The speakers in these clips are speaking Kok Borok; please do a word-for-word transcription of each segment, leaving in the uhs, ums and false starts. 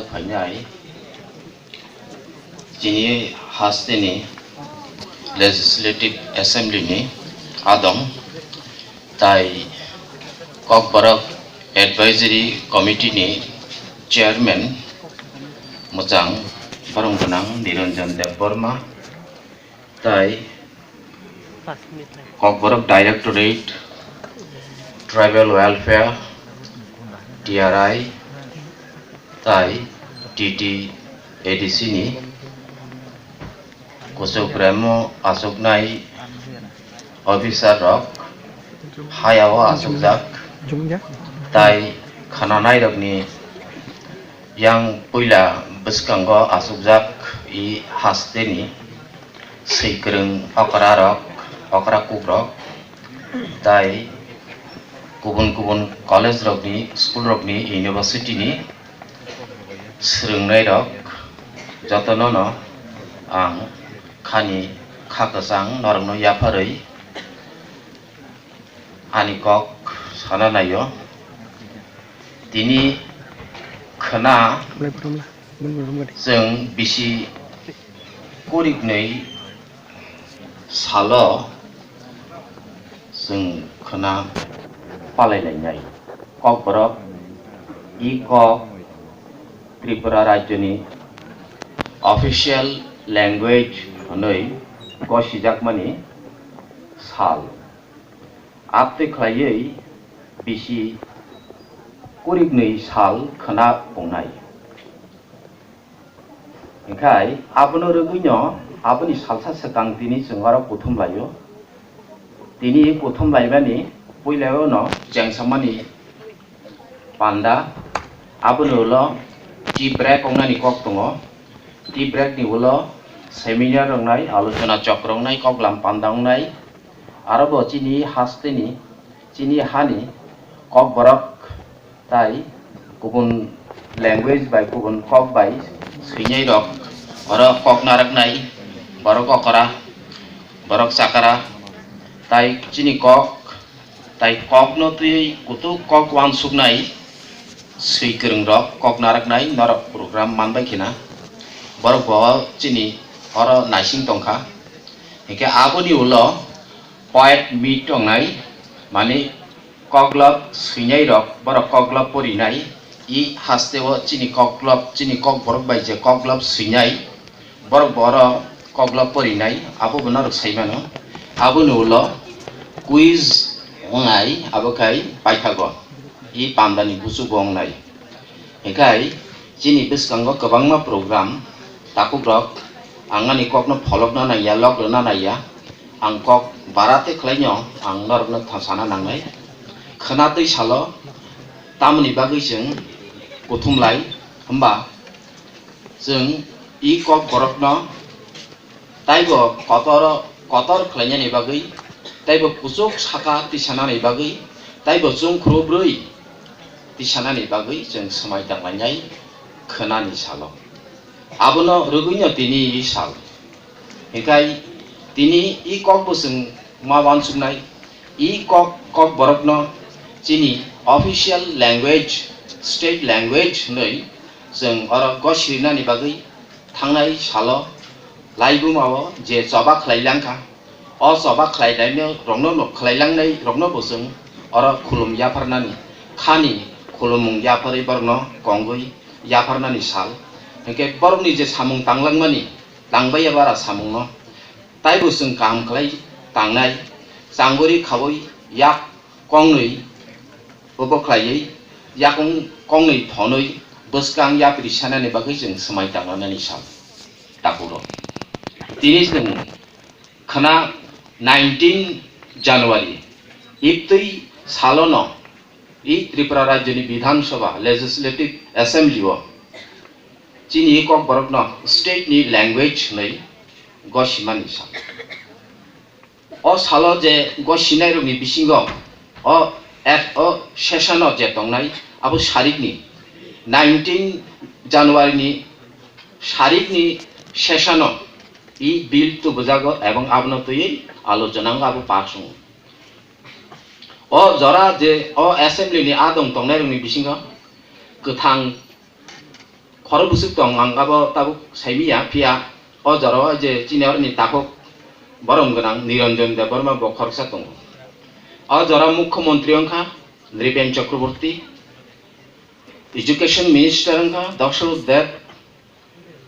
Phainai chini hasteni Legislative Assembly ni adong tai Kokborok Advisory Committee ni Chairman mwchang borong gwnang Niranjan Debbarma tai Kokborok Directorate, Tribal Welfare, T R I, tai T T A D C ni kuchuk remo achuknai officer rok, hayao achukjak, tai khananai rokni yang puila bwskango achukjak i hasteni swi kwrwng okra rok, okra kuk rok, tai kubun kubun college rokni, school rokni, university ni swrwngnai rok jotono no ang khani kha kwchang norokno yapharwi ani kok sana naio. Tini khwna chwng bisi kuriknwi salo chwng khwna palai lainai. Kokborok i kok Tripura rajyoni official language hwnwi gosijakmani sal. Abtwi khlaiwi bisi kuriknwi sal khwna wngnai. Hinkhe abono rwgwino aboni salsa swkang tini chwng oro kuthum laio. Tini kuthum laimani puilao no chengsamani panda, aboni ulo tea break wngnani kok tongo. Tea break ni ulo seminar wngnai, alochona chokro wngnai, koklam panda wngnai. Aro bo chini hasteni, chini hani kokborok tai kubun language bai, kubun kok bai swinai rok, oro kok narwknai, borok okra, borok chakra, tai chini kok, tai kokno twiwi kutuk kok uansuknai swi kwrwng rok, kok narwknai norok program manbai khina, borok bo chini oro naising tongkha. Hinkhe aboni ulo poet meet tongnai, mani koklop swinai rok, borok koklop porinai, i hasteo chini koklop, chini kokborok bai je koklop swinai, borok bo oro koklop porinai, abo bo norok sai mano. Aboni ulo quiz wngnai, abo khai paithago, i pandani buchuk bo wngnai. Hinkhe chini bwskango kwbangma program, takhuk rok ang ani kokno pholokna naiya, lok rwna naiya, ang kok bara tei khlaino ang norokno tha sana nangnai. Khwna twi salo tamoni bagwi chwng kuthum lai, hwnba chwng i kok borokno taibo kotoro, kotor khlainani bagwi, taibo kuchuk saka tisanani bagwi, taibo chwngkhru bwrwi tisanani bagwi chwng swmai tanglainai khwnani salo. Abono rwgwino tini i sal. Hinkhe tini i kokbo chwng ma uansuknai, i kok, kokborokno chini official language, state language hwnwi chwng oro gosirinani bagwi thangnai salo laibumao je choba khlai langkha, o choba khlai laimani rokno, khlai langnai rokno bo chwng oro khulum yapharnani, khani khulumung yapharwi borokno kongwi yapharnani sal. Hinkhe borokni je samung tanglangmani, tangbaiya bara samungno taibo chwng kaham khlai tangnai, changori khaui yak kongnwi obo khlaiwi yakung kongnwi thonwi bwskang yapri sanani bagwi chwng swmai tanglanani sal. Takhuk rok, tini chwng khwna nineteen January, ibtwi salono i Tripura Rajyoni Bidhan Sabha, Legislative Assembly o chini kokborokno state ni language hwnwi gosimani sal. O salo je gosinai rokni bisingo o F O session o je tongnai abo sarikni nineteen January ni sarikni session o i bill tubujago ebong abono twiwi alochona wngo, abo pass wngo. O jora je o assembly ni adong tongnai rokni bisingo kwthang Oro bwswk tong ang abo tabuk saimiya, phiya o jora o je chini oroni takhuk borom gwnang Niranjan Debbarma bo khoroksa tongo. O jora Mukhyamantri wngkha Nripen Chakraborty, Education Minister wngkha Dasarath Deb,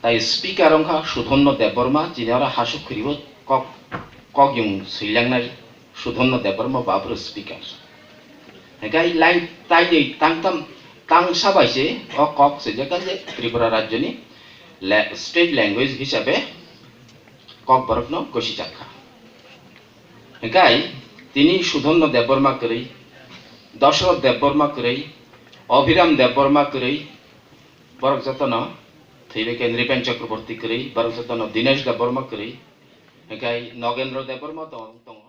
tai Speaker wngkha Sudhanna Debbarma, chini oro hasuk khiribo kok, kok yung swilangnai Sudhanna Debbarma bapro Speaker. Hingkai lai tainwi tangtam tangsa bai se o kok swijak kha je Tripura rajyoni la-, state language hisabe Kokborokno gosijak kha. Hingkai tini Sudhanna Debbarma kwrwi, Dasarath Debbarma kwrwi, Abhiram Debbarma kwrwi, borok jotono thwibai khe Nripen Chakraborty kwrwi, borok jotono Dinesh Debbarma kwrwi, hingkai Nogendra Debbarma tong-, tongo.